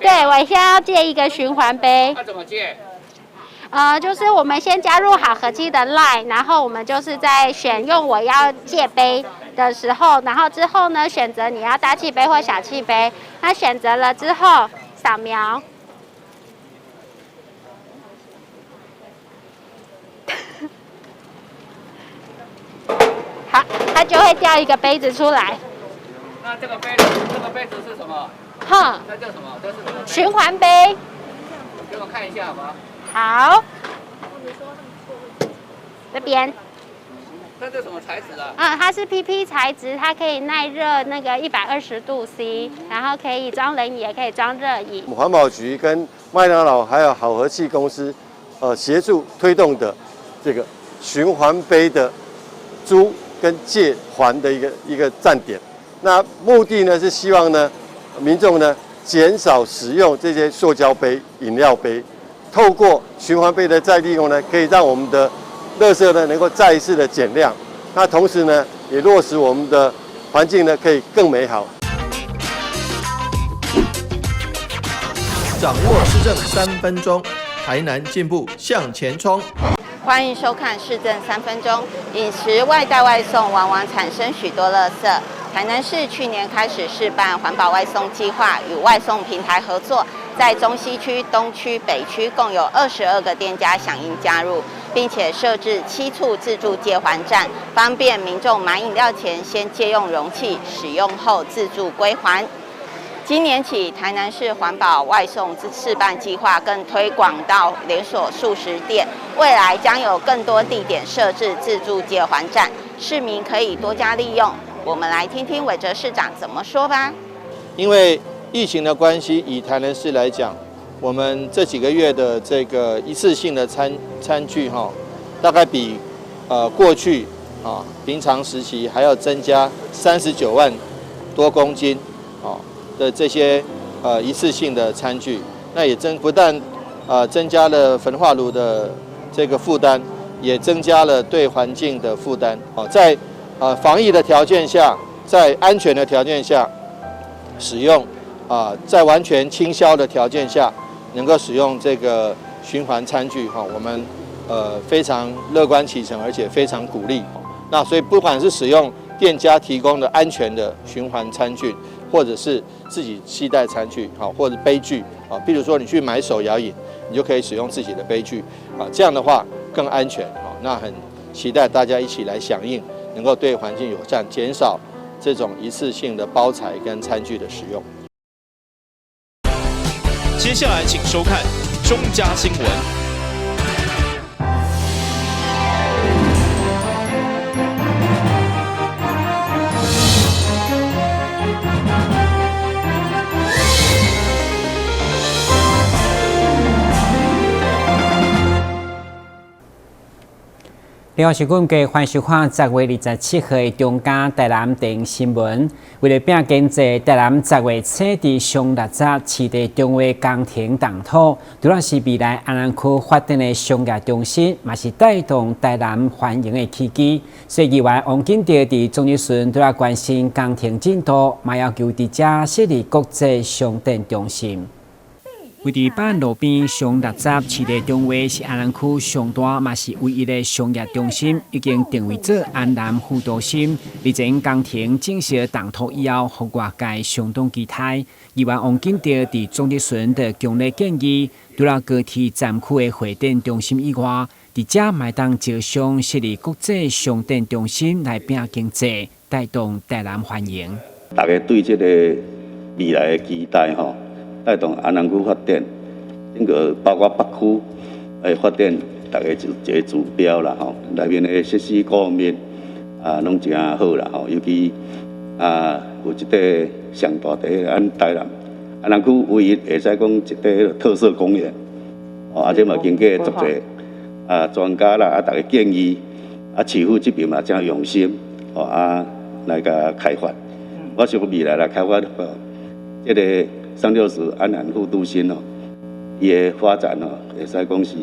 對，我現在要借一個循環杯。那怎麼借？就是我們先加入好和氣的 LINE，然後我們就是在選用我要借杯的時候，然後之後呢，選擇你要大氣杯或小氣杯。那選擇了之後，掃描。好，它就會掉一個杯子出來。那這個杯子，這個杯子是什麼？哼，這叫什麼？這是什麼？循環杯。給我看一下好嗎？好，這邊。這是什麼材質啊？嗯，它是 PP 材質，它可以耐熱那個120度 C，然後可以裝冷飲，也可以裝熱飲。環保局跟麥當勞還有好和氣公司，協助推動的這個循環杯的租跟借還的一個站點。那目的呢是希望呢，民眾呢減少使用這些塑膠杯、飲料杯，透過循環杯的再利用呢，可以讓我們的垃圾呢能夠再一次的減量。那同時呢，也落實我們的環境呢可以更美好。掌握市政3分鐘，台南進步向前衝。歡迎收看市政三分鐘。飲食外帶外送往往產生許多垃圾。台南市去年開始試辦環保外送計劃，與外送平台合作，在中西區、東區、北區共有22個店家響應加入，並且設置7處自助借還站，方便民眾買飲料前先借用容器，使用後自助歸還。今年起，台南市環保外送試辦計劃更推廣到連鎖速食店，未來將有更多地點設置自助借還站，市民可以多加利用。我們來聽聽偉哲市長怎麼說吧。因為疫情的關係，以台南市來講，我們這幾個月的這個一次性的餐具哈，大概比過去啊平常時期還要增加39萬多公斤啊的這些一次性的餐具，那也不但增加了焚化爐的這個負擔，也增加了對環境的負擔。哦，在防疫的條件下，在安全的條件下使用啊，在完全清消的條件下，能夠使用這個循環餐具哈，我們非常樂觀其成，而且非常鼓勵。那所以不管是使用店家提供的安全的循環餐具，或者是自己攜帶餐具，好，或者杯具啊，比如說你去買手搖飲，你就可以使用自己的杯具啊，這樣的話更安全啊。那很期待大家一起來響應，能夠對環境友善，減少這種一次性的包材跟餐具的使用。接下來請收看中嘉新聞。另外是阮家歡迎收看10月27號的中嘉台南電新聞。為了拼經濟，台南10月初佇雙六十市地重劃工程動土，除了是未來安南區發展的商業中心，嘛是帶動台南繁榮的契機。所以議員王金德佇總質詢除了關心工程進度，嘛要求佇遮設立國際商展中心。位佇北安路邊雙六十市地重劃是安南區上大，嘛是唯一的商業中心，已經定位做安南副都心。日前工程正式動土以後，予外界相當期待。議員王金德佇總質詢就強烈建議，除了高鐵站區的會展中心以外，佇遮嘛會當招商設立國際商展中心來拼經濟，帶動台南繁榮。大家對這個未來的期待吼，帶動安南區發展，整個包括北區的發展，大家就一個指標啦吼。內面的設施各方面啊，攏誠好啦吼。尤其啊，有一塊上大塊咱台南安南區唯一會使講一塊特色公園，哦，啊，這嘛經過足濟啊專家啦啊，逐家建議，啊，市府這邊嘛誠用心，哦啊來共開發。我想未來來開發這個雙六十安南副都心哦，伊的發展哦，會使講是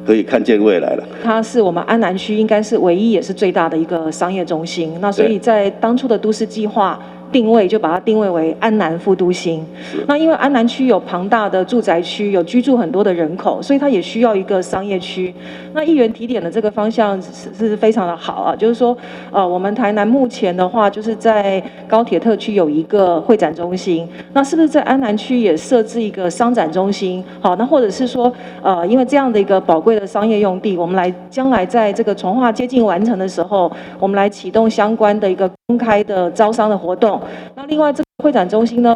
可以看見未來了。它是我們安南區應該是唯一也是最大的一個商業中心。那所以在當初的都市計劃定位就把它定位為安南副都心。那因為安南區有龐大的住宅區，有居住很多的人口，所以它也需要一個商業區。那議員提點的這個方向是非常的好啊，就是說，我們台南目前的話，就是在高鐵特區有一個會展中心，那是不是在安南區也設置一個商展中心？好，那或者是說，因為這樣的一個寶貴的商業用地，我們來將來在這個重劃接近完成的時候，我們來啟動相關的一個公開的招商的活動。那另外，這個會展中心呢，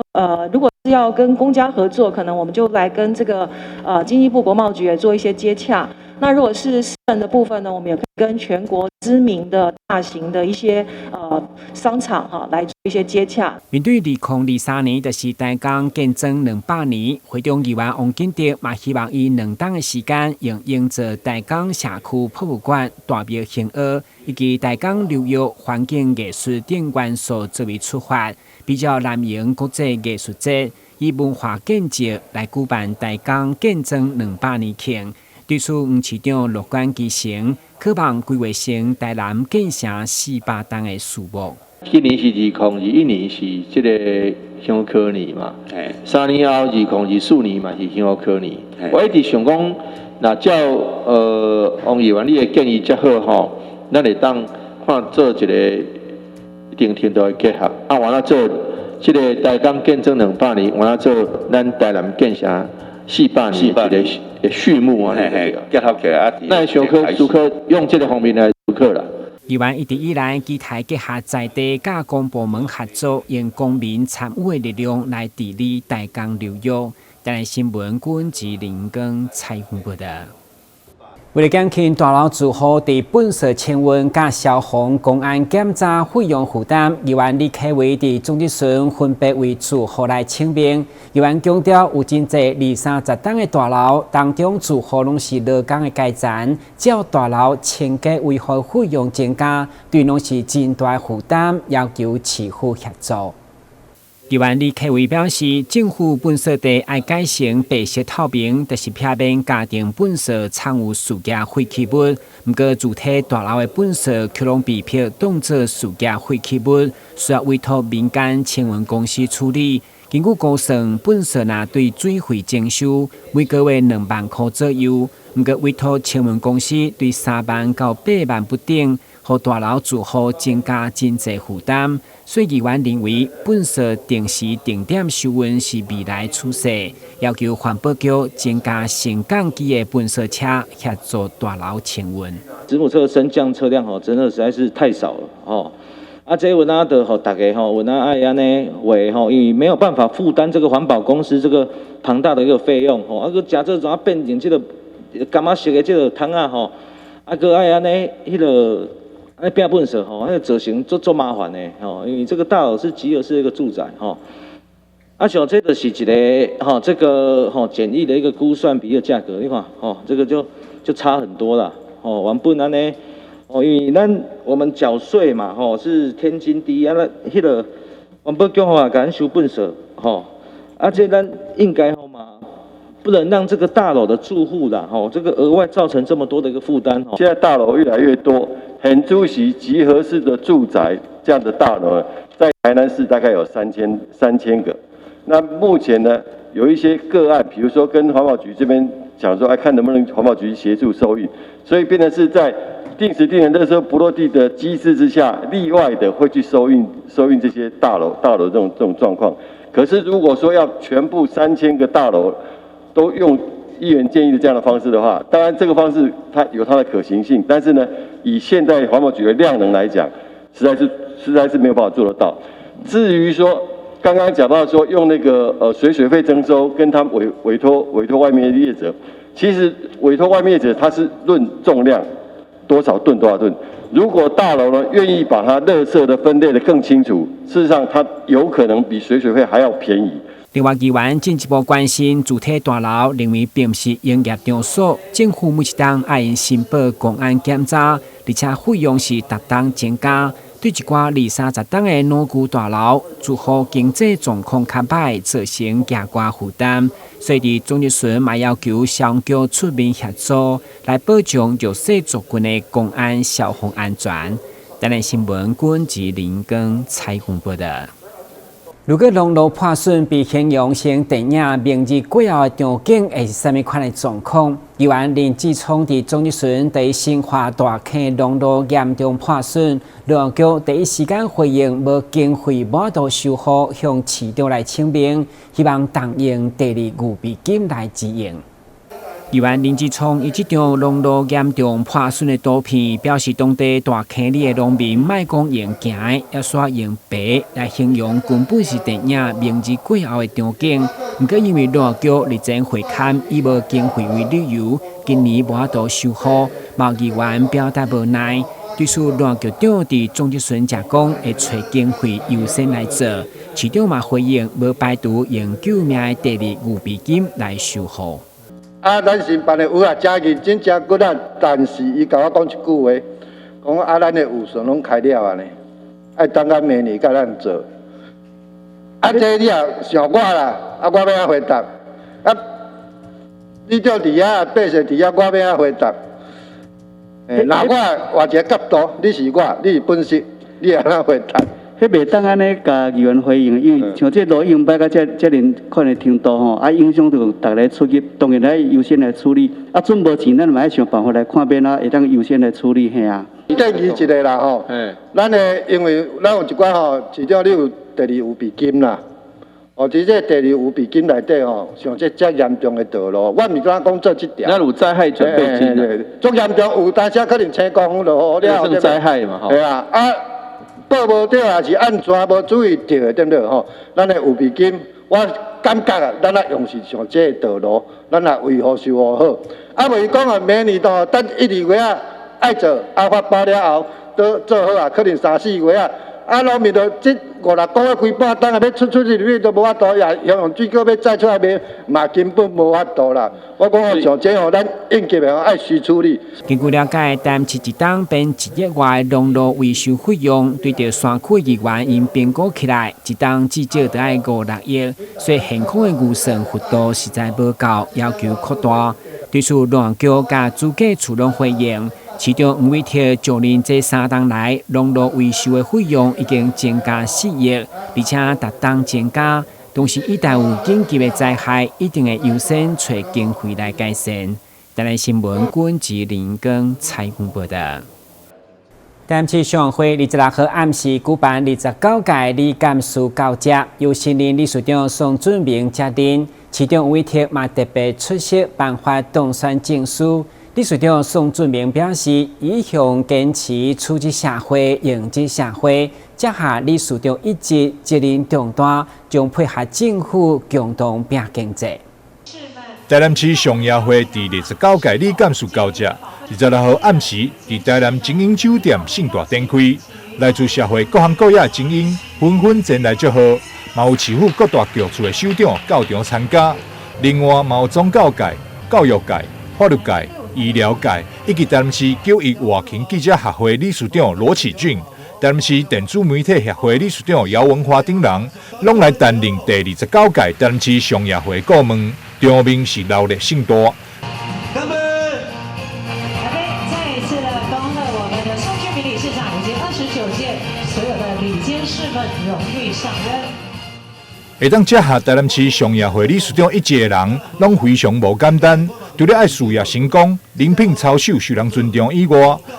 如果是要跟公家合作，可能我們就來跟這個經濟部國貿局也做一些接洽。那如果是私人的部分呢，我們也可以跟全國知名的大型的一些商場哈來做一些接洽。面對2023年就是台江建莊200年，會長議員王金德嘛希望以2冬的時間，用營造台江社區博物館、大廟興蚵以及台江流域環境藝術等元素作為出發，比照南瀛國際藝術節，以文化建設來舉辦台江建莊200年慶。對此，黃市長樂觀其成，渴望規劃成台南建城400冬的序幕。今年是2021年是這个香科年嘛，3年後2024年嘛是香科年。我一直想講，若照王議員你的建議遮好吼，咱會當看做一个一定程度的結合，啊，換做這个台江建莊200年，換做咱台南建城400年一个序幕啊，結合起來啊，那想可思考用這个方面來思考啦。議員一直以來期待結合在地佮公部門合作，用公民參與的力量來治理台江流域。台南新聞郭志林跟采訪報道。為了減輕大樓住戶佇糞埽清運佮消防公安檢查費用負擔，議員李啟威佇總質詢分別為住戶來請命。議員強調，有真濟二三十棟的大樓當中，住戶攏是勞工的階層，只要大樓清潔維護費用增加，對攏是真大負擔，要求市府協助。議員李啟威表示，政府糞埽地愛改成白色透明，就是避免家庭糞埽摻有事業廢棄物。毋過，住宅大樓的糞埽卻攏被迫當作事業廢棄物，需要委託民間清運公司處理。根據估算，糞埽若對水費徵收，每個月2萬箍左右。毋過委託清運公司對3萬到8萬不等，予大樓住戶增加真濟負擔。所以議員認為，糞埽定時定點收運是未來趨勢，要求環保局增加升降機的糞埽車協助大樓清運。子母車升降車輛吼，真的實在是太少了吼。啊，這有影就予大家吼，有影愛按呢話吼，因為沒有辦法負擔這個環保公司這個龐大的一個費用吼。啊，閣誠濟怎啊變成這個柑仔色的這個桶仔吼，啊，閣愛按呢彼个。按呢摒糞埽吼，彼个造成足足麻煩的吼，因為這個大樓是集合式一個住宅吼。啊，像這就是一个吼，這個吼簡易的一個估算比的價格，你看吼，這個就差很多啦。吼，原本按呢，哦，因為咱我們繳稅嘛，吼是天經地義啊，那彼个環保局吼也共咱收糞埽吼，啊，這咱應該吼嘛，不能讓這個大樓的住戶啦，吼，這個額外造成這麼多的一個負擔。現在大樓越來越多。很主席集合式的住宅這樣的大樓，在台南市大概有3000個。那目前呢，有一些個案，比如說跟環保局這邊講說，哎，看能不能環保局協助收運，所以變成是在定時定點垃圾不落地的機制之下，例外的會去收運這些大樓這種狀況。可是如果說要全部3000個大樓都用議員建議的這樣的方式的話，當然這個方式它有它的可行性，但是呢，以現在環保局的量能來講，實在是沒有辦法做得到。至於說剛剛講到說用那個水費徵收，跟他委託外面的業者，其實委託外面業者他是論重量，多少噸多少噸。如果大樓呢願意把它垃圾的分類的更清楚，事實上它有可能比水費還要便宜。另外，議員進一步關心住宅大樓，認為並毋是營業場所，政府每一冬愛𪜶申報公安檢查，而且費用是逐冬增加。對一寡二三十棟的老舊大樓，住戶經濟狀況較䆀，造成加懸負擔。所以，佇總質詢嘛要求消防局出面協助，來保障弱勢族群的公安消防安全。台南新聞，郭志林跟采訪報道。如果農路破損被形容成電影明日過後的場景，會是啥物款的狀況？議員林志聰佇總質詢對新化大坑農路嚴重破損，農業局第一時間回應無經費無法度修復，向市長來請命，希望動用第二預備金來支援。議員林志聰以這張農路嚴重破損的圖片，表示當地大坑里的農民莫講用行的，猶煞用爬來形容，根本是電影明日過後的場景。毋過因為農業局日前會勘，以無經費為理由，今年無法度修復。嘛有議員表達無奈，對此農局長佇總質詢時講，會揣經費優先來做。市長嘛回應，無排除用救命的第二預備金來修復。啊，咱新辦的有啊，誠認真、誠骨力，但是伊共我講一句話，講啊，咱的預算攏開了啊呢，愛等到明年才咱做。啊，這你也想我啦，啊，我欲按怎回答？啊，你就佇遐，百姓佇遐，我欲按怎回答？欸，若我換一个角度，你是我，你是本色，你會按怎回答？彼袂當按呢共議員回應，因為像這路已經歹到這這爾款的程度吼，啊影響著逐个出入，當然愛優先來處理。啊，準無錢，咱嘛愛想辦法來看欲按怎會當優先來處理，嘿啊。建議一个啦吼，咱的因為咱有一寡吼，市長你有第二預備金啦，哦，佇這第二預備金內底吼，像這遮嚴重的道路，我毋是講講做這條。咱有災害準備金。足嚴重，有當時可能青光落雨了後。這算災害嘛？對啊，啊。報無著，也是按怎無注意著，對毋對吼？咱的預備金，我感覺啊，咱愛用是像這个道路，咱來維護修護好。啊，袂講啊，明年度等一二月啊，愛做，啊發包了後，都做好啊，可能三四月啊，啊，農民就這五六個月規半冬啊，欲出出入入都無法度，也用水果欲載出來賣，嘛根本無法度啦。我講像這吼，咱應急的愛須處理。根據了解，台南市一冬編1億外農路維修費用，對著山區議員𪜶評估起來，一冬至少著愛五六億，所以現況的預算幅度實在無夠，要求擴大。對此，農業局佮主計處攏回應，市長黃偉哲就任這三冬來，農路維修的費用已經增加4億，而且逐冬增加。同時，一旦有緊急的災害，一定會優先揣經費來改善。台南新聞軍吉林根採訪報導。台南市商會26號暗時舉辦29屆理監事交接，由新任理事長宋俊明接任，市長委託嘛特別出席頒發當選證書。理事長宋俊明表示，一向堅持處之社會，用之社會，接下理事長一職責任重大，將配合政府共同拼經濟。台南市商業會佇29屆理監事交接，26號暗時佇台南晶英酒店盛大展開，來自社會各行各業精英紛紛前來祝賀，嘛有市府各大局處的首長到場參加。另外，嘛有宗教界、教育界、法律界、醫療界以及台南市九一外勤記者協會理事長羅啟俊、台南市電子媒體協會理事長姚文華等人，攏來擔任第29屆台南市商業會顧問，場面是鬧熱盛大。乾杯！再一次的恭賀我們的宋俊明理事長以及29屆所有的理監事們榮譽上任。會當接下台南市商業會理事長一職的人，攏非常無簡單。除了愛事業成功、人品操守受人尊重以外，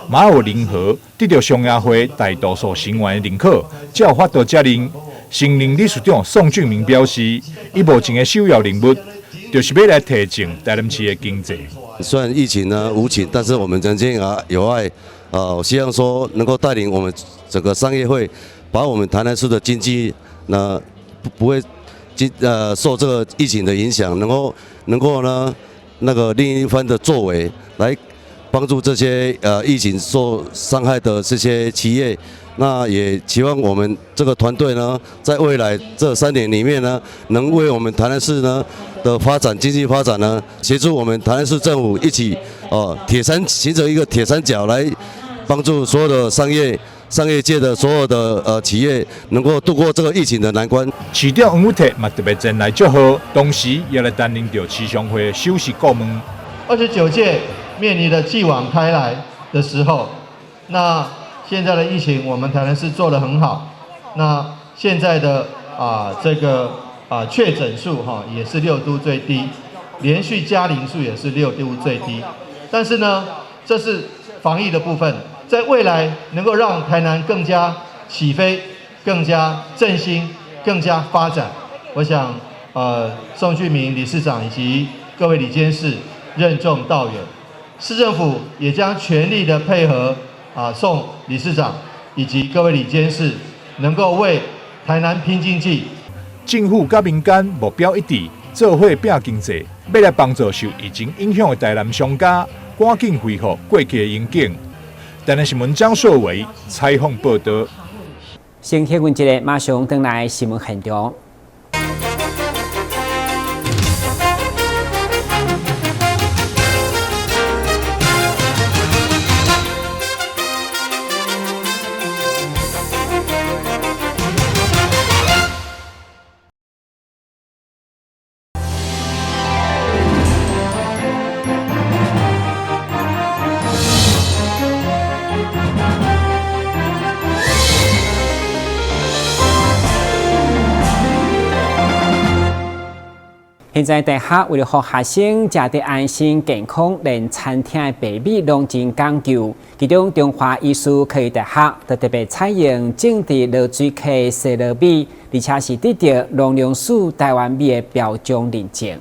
嘛有人和得著商業會大多數成員的認可，才有法度接任。新任理事長宋俊明表示，伊目前的首要任務，就是欲來提振台南市的經濟。雖然疫情呢無情，但是我們人間啊有愛，我希望說能夠帶領我們整個商業會，把我們台南市的經濟呢不會經受這個疫情的影響，能夠呢那個另一番的作為，來幫助這些疫情受傷害的這些企業。那也期望我們這個團隊呢，在未來這3年裡面呢，能為我們台南市呢的發展、經濟發展呢，協助我們台南市政府一起哦，鐵三形成一個鐵三角，來幫助所有的商業界的所有的企業能夠度過這個疫情的難關。市長黃偉哲嘛特別前來祝賀，同時也來擔任著市商會首席顧問。 29屆面臨的繼往開來的時候，那現在的疫情，我們台南市做得很好。那現在的啊这个啊确诊数哈也是六都最低，连续加零数也是六都最低。但是呢，这是防疫的部分，在未来能够让台南更加起飞、更加振兴、更加发展，我想，宋俊明理事长以及各位理监事任重道远，市政府也将全力的配合宋理事长以及各位理监事，能够为台南拼经济。政府佮民间目标一致，做伙拼经济，欲来帮助受疫情影响的台南商家，赶紧恢复过去的荣景。台南新闻张硕维采访报道。先歇困一下，马上转来新闻现场。现在大学为了予学生食得安心健康，连餐厅的白米攏真講究。其中，中華醫事科技大學就特別採用種植濁水溪西糯米，而且是得著農糧署台灣米的標章認證。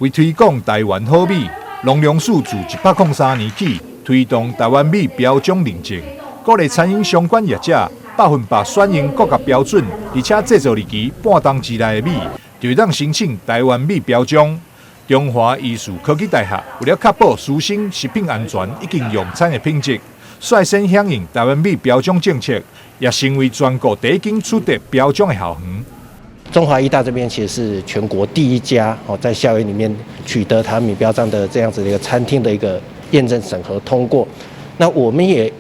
為推廣台灣好米，農糧署自103年起推動台灣米標章認證，鼓勵餐飲相關業者100%選用國家標準，而且製造日期半冬之內的米，就會當申請台灣米標章。中華醫事科技大學為了確保師生食品安全以及用餐的品質，率先響應台灣米標章政策，也成為全國第一間取得標章的校園。中華醫大這邊其實是全國第一家哦，在校園裡面取得台灣米標章的這樣子的一個餐廳的一個驗證審核通過。那我們也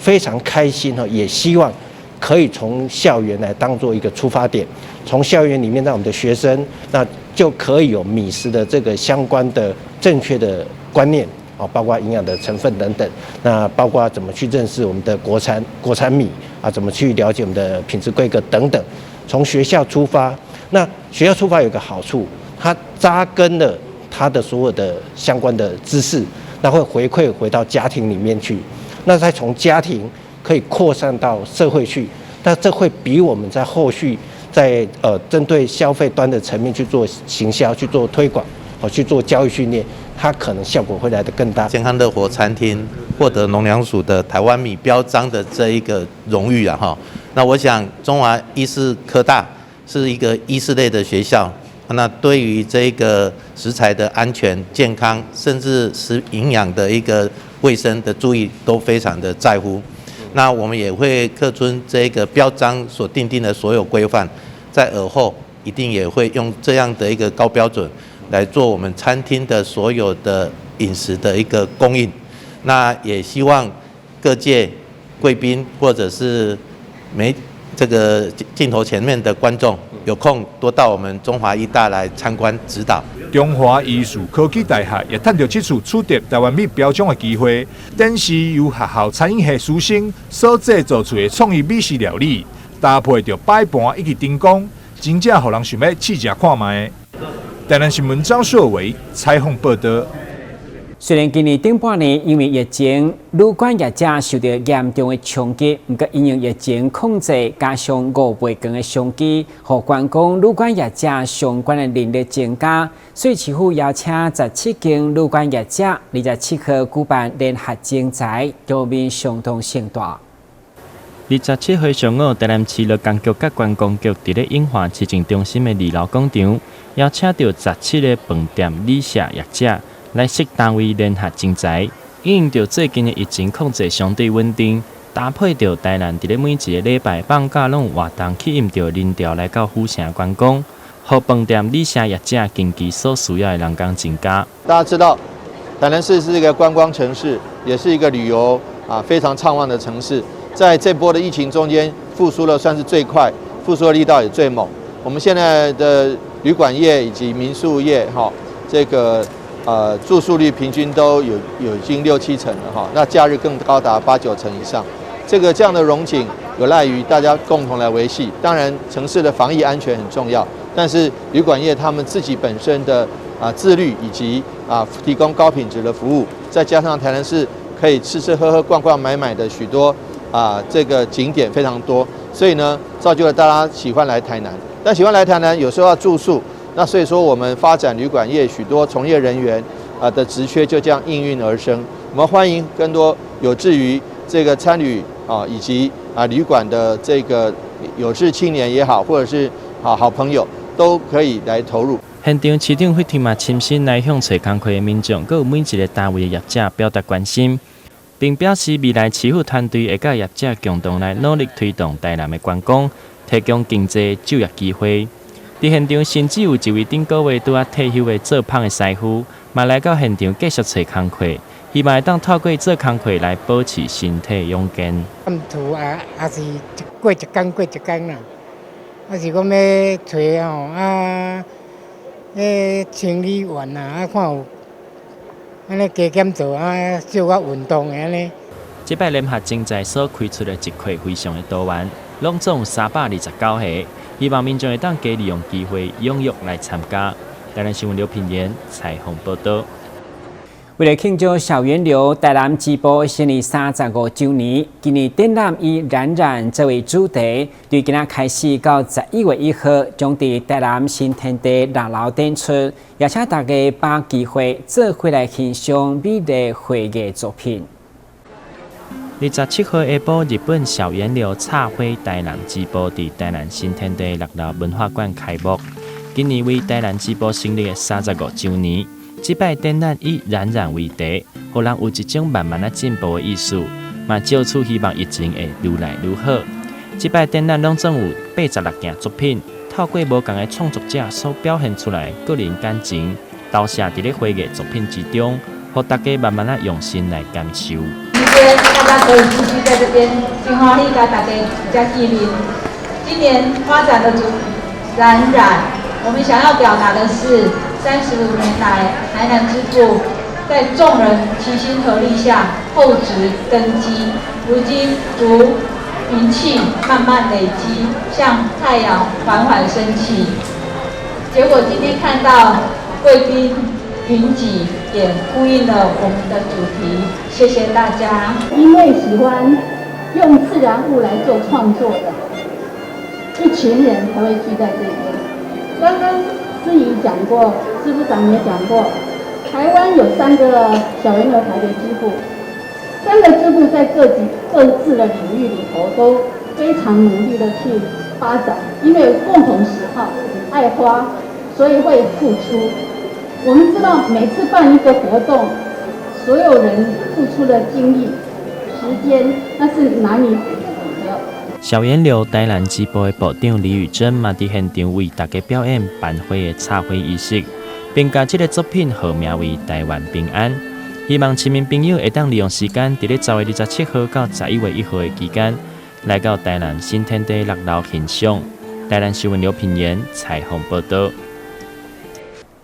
非常開心哦，也希望可以從校園來當做一個出發點，從校園裡面讓我們的學生，那就可以有米食的這個相關的正確的觀念啊，包括營養的成分等等，那包括怎麼去認識我們的國產米啊，怎麼去了解我們的品質規格等等。從學校出發，那學校出發有個好處，它扎根了它的所有的相關的知識，那會回饋回到家庭裡面去，那再從家庭可以擴散到社會去，那這會比我們在後續在針對消費端的層面去做行銷、去做推廣、去做教育訓練，它可能效果會來得更大。健康樂活餐廳獲得農糧署的台灣米標章的這一個榮譽啊，哈，那我想中華醫事科大是一個醫事類的學校，那對於這個食材的安全、健康，甚至是營養的一個衛生的注意，都非常的在乎。那我們也會恪遵這個標章所訂定的所有規範，在爾後一定也會用這樣的一個高標準來做我們餐廳的所有的飲食的一個供應。那也希望各界貴賓或者是媒這個鏡頭前面的觀眾有空多到我們中華醫大來參觀指導。中華醫事科技大學也趁著這次取得台灣米標章的機會，展示由學校餐飲系師生所製造出的創意美食料理，搭配著擺盤以及燈光，真正予人想欲試食看覓。台南新聞張碩偉採訪報道。雖然今年頂半年因為疫情，旅館業者受著嚴重的衝擊，毋過因應疫情控制，加上五倍券的商機，予觀光旅館業者相關的人力增加，所以市府邀請17間旅館業者，27號舉辦聯合徵才，場面相當盛大。27號上午，台南市觀光局佮觀光局佇咧永華市政中心的2樓廣場，邀請著17个飯店旅社業者來設單位聯合徵才，因應著最近的疫情控制相對穩定，搭配著台南佇咧每一個禮拜放假攏有活動，吸引著人潮來到府城觀光，予飯店旅社業者近期所需要的人工增加。大家知道，台南市是一個觀光城市，也是一個旅遊非常暢旺的城市。在這波的疫情中間，復甦了算是最快，復甦的力道也最猛。我們現在的旅館業以及民宿業，這個住宿率平均都有已經6、7成了哈，那假日更高達8、9成以上。這樣的榮景，有賴於大家共同來維繫。當然，城市的防疫安全很重要，但是旅館業他們自己本身的自律以及提供高品質的服務，再加上台南市可以吃吃喝喝、逛逛買買的許多這個景點非常多，所以呢，造就了大家喜歡來台南。但喜歡來台南，有時候要住宿，那所以說我們發展旅館業，許多從業人員的職缺就這樣應運而生。我們歡迎更多有志於這個餐旅以及旅館的這個有志青年也好，或者是好朋友，都可以來投入。現場市長費提嘛親身來向揣工課的民眾，閣有每一个單位的業者表達關心，並表示未來市府團隊會佮業者共同來努力推動台南的觀光，提供經濟就業機會。佇現場，甚至有一位頂個月拄仔退休的做麭的師傅，嘛來到現場繼續揣工課，希望會當透過做工課來保持身體勇健。踮厝也也是過一工過一工啦，啊是講欲揣吼啊，彼清理員啊，啊看有按呢加減做啊，小可運動的按呢。這擺聯合經濟所開出的一塊非常的多元，攏總有329個，希望民眾會當加利用機會踴躍來參加。台南新聞劉品言採訪報道。為了慶祝小源流台南支部成立35週年，今年展覽以“冉冉”作為主題，對今仔開始到11月1號，將佇台南新天地六樓展出，邀請大家把握機會做伙來欣賞美麗繪藝作品。27號下晡，日本小源流插花台南支部佇台南新天地六樓文化館開幕。今年為台南支部成立的35週年。這擺展覽以“冉冉”為題，予人有一種慢慢仔進步的意思，嘛藉此希望疫情會愈來愈好。這擺展覽攏總有86件作品，透過無仝的創作者所表現出來個人感情，投射佇咧繪藝作品之中，予大家慢慢仔用心來感受。今天大家可以繼續在這邊，真歡喜佮大家遮見面。今年發展的主題“冉冉”，我們想要表達的是，35年來，台南支部在眾人齊心合力下厚植根基，如今如雲氣慢慢累積，像太陽緩緩升起。結果今天看到貴賓雲集，也呼應了我們的主題。謝謝大家。因為喜歡用自然物來做創作的一群人才會聚在這邊。剛剛司儀講過，師部長也講過，台灣有三個小源流台北支部，三個支部在各自各自的領域裡頭都非常努力的去發展，因為有共同喜好，愛花，所以會付出。我們知道每次辦一個活動，所有人付出的精力、時間，那是難以比的。小源流台南支部的部長李宇珍嘛，佇現場為大家表演頒花的插花儀式，並共這个作品號名為《台灣平安》，希望市民朋友會當利用時間，佇咧10月27號到11月1號的期間，來到台南新天地六樓欣賞。台南新聞劉品言採訪報道。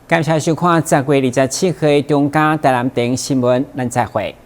感謝收看10月27號的中嘉台南電新聞，咱再會。